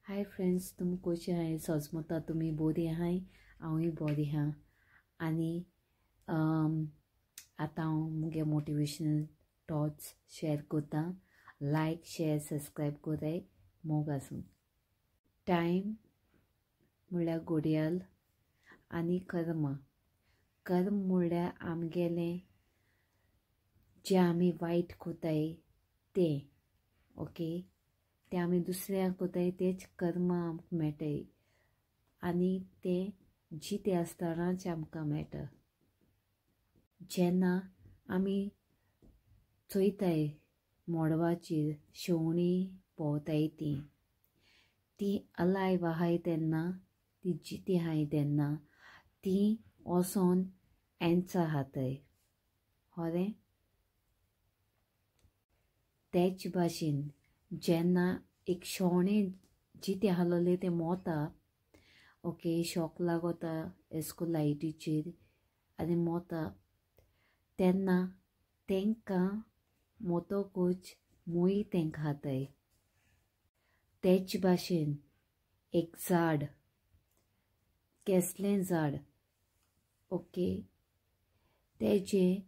Hi friends, तुमी कशी आहाय? सजमता तुमी बरी आहाय, हांवूय बरी आहा. आनी आतां हांव मुगे मोटिवेशनल थॉट्स शेअर करता. लायक, शेअर, सबस्क्रायब कराय. मोग आसूं. टायम म्हणल्यार घडयाळ आनी कर्म. कर्म म्हणल्यार आमगेलें जें आमी वायट करताय तें, ओके, तें आमी दुसऱ्यांक करताय तेच कर्म आमकां मेळटाय आनी तें जितें आसतनाच आमकां मेळटा. जेन्ना आमी चोयताय मोडवाचेर शेवणीं भोंवताय, तीं तीं अलायव आहाय तेन्ना, ती जितीं आहाय तेन्ना तीं वचोन एन्सां खाताय, खरें? तेच भाशेन जेन्ना एक शेवणें जितें आसलेलें तें मोता, ओके, शॉक लागता एसको लायटीचेर आनी मोता, तेन्ना तांकां मोतकूच मूय तांकां खाताय. तेच भाशेन एक झाड, केसलें झाड, ओके, तेजें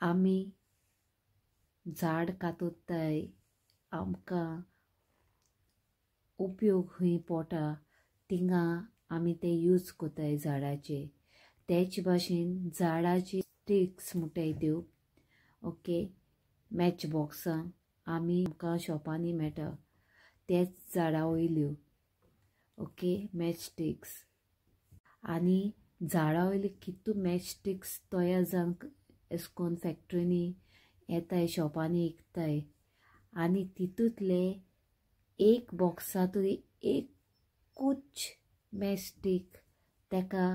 आमी झाड कातरताय, आमकां उपयोग खंय पोटा थिंगा आमी ते यूज करताय झाडाचे. तेच भाशेन झाडाची स्टिक्स म्हणटाय त्यो, ओके, मॅच बॉक्सां आमी आमकां शॉपांनी मेळटा तेच झाडां वयल्यो, ओके, मॅच स्टिक्स. आनी झाडां वयल्यो कितू मॅच स्टिक्स तयार जावन अशें करून फॅक्ट्रींनी येताय, शॉपांनी विकताय आनी तितूंतले एक बॉक्सा तरी एकूच मॅच स्टीक ताका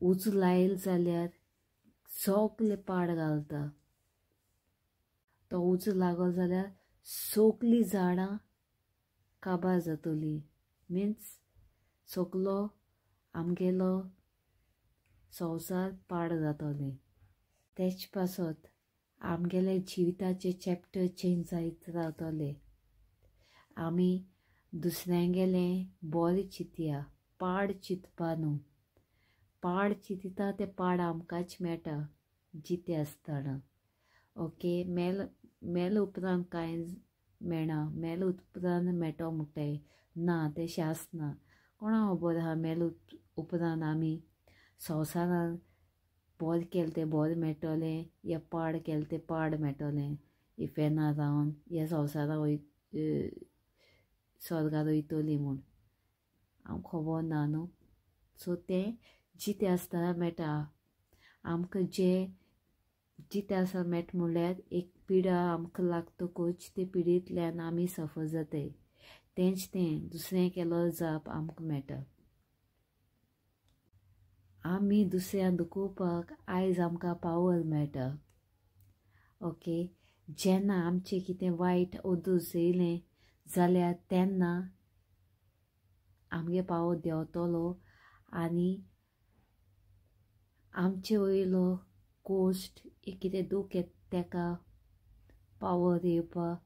उजो लायलो जाल्यार सगले पाड घालता. तो उजो लागलो जाल्यार सगलीं झाडां काबार जातलीं, मिन्स सगलो आमगेलो संवसार पाड जातलें. तेच पासत आमगेले जिविताचे चॅप्टर चेंज जायत रावतले. आमी दुसऱ्यांगेलें बरें चिंतया, पाड चिंतपा न्हू. पाड चिंतता तें पाड आमकांच मेळटा जितें आसतना, ओके. मेल उपरांत कांय मेळना, मेल उपरांत मेळटो म्हणटाय, ना, तें आसना. कोणा खबर आहा मेल उपरांत आमी संवसारान बरें केलें तें बरें मेळटलें या पाड केलें तें पाड मेळटलें, इफेर्ना रावन ह्या संवसारान वय स्वर्गार वयतलीं म्हूण आमकां खबर ना न्हू. सो तें जितें आसतना मेळटा आमकां. जें जितें आसतना मेळटा म्हणल्यार एक पिडा आमकां लागतकूच ते पिडेंतल्यान आमी सफर जाताय, तेंच तें दुसरें केलो जाप आमकां मेळटा. आमी दुसऱ्यांक दुखोवपाक आयज आमकां पावर मेळटा, ओके. जेन्ना आमचें कितें वायट ओदूस येयलें जाल्यार तेन्ना आमगे पावर देंवतलो आनी आमचे वयलो कोश्ट कितें दूख येता ताका पावर येवपाक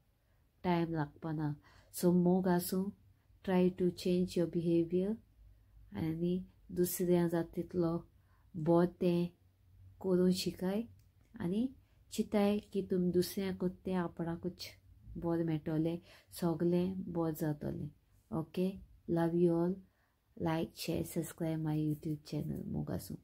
टायम लागपाना. सो मोग आसूं, try to change your behaviour आनी दुसऱ्या जाता तितलो बरें तें करूंक शिकाय आनी चिंताय की तुमी दुसऱ्यांक तें आपणाकूच बरें मेळटलें, सगलें बरें जातलें. Okay, love you all. Like, share, subscribe my YouTube channel. मोग आसूं.